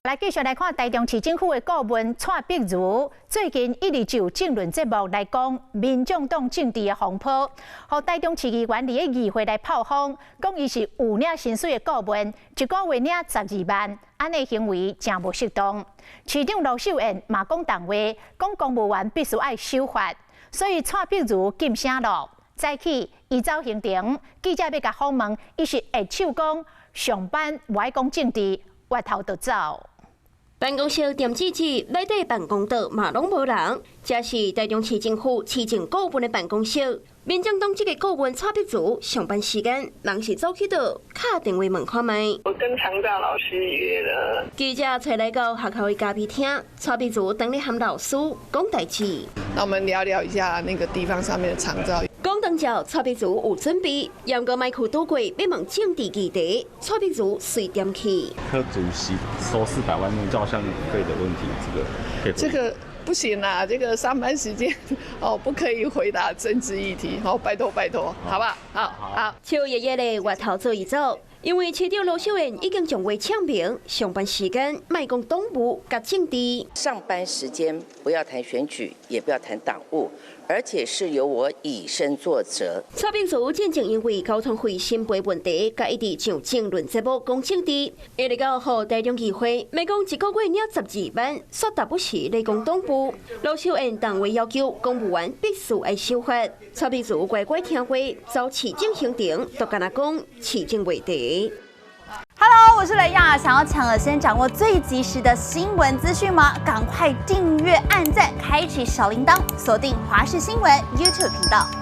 來繼續來看台中市政府的顧問蔡碧如，最近一直就政論節目來講民眾黨政治的風波，予台中市議員佇咧議會來炮轟，講伊是有領薪水的顧問，一個月領十二萬，按呢行為誠無適當。市長盧秀燕嘛講重話，講公務員必須愛守法，所以蔡碧如噤聲囉。早起伊走行程，記者欲共訪問，伊是下手講上班無愛講政治，越頭就走。辦公室點子紙，內底辦公桌嘛攏無人。這是台中市政府市政顧問的辦公室。民進黨這个顧問蔡碧如上班時間，人是走去佗，敲電話問看覓。我跟長照老師約了。記者揣來到學校的咖啡廳，蔡碧如當咧和老師講代誌。那我們聊聊一下那個地方上面的長照。講當照，蔡碧如有準備，毋過麥克拄過欲問政治議題，蔡碧如隨點去。柯主席收400萬那照相費的問題，這個可以。這個不行啦，這個上班時間哦，不可以回答政治議題，好，拜託拜託，好不好？好，好。笑盈盈的越頭做一走，因為市長盧秀燕已經將話嗆明，上班時間莫講黨務佮政治。上班時間不要談選舉，也不要談黨務。而且是由我以身作則。蔡碧如進前因為交通費申賠問題，共一直上政論節目講政治，一直到予台中議會，莫講一個月領十二萬，煞逐不時咧講黨務。盧秀燕重話要求公務員必須愛守法。蔡碧如乖乖聽話，走市政行程，都敢若講市政話題。 Hello，我是雷亞，想要搶先掌握最及時的新聞資訊嗎？趕快訂閱、按讚、開啟小鈴鐺，鎖定華視新聞 YouTube 頻道。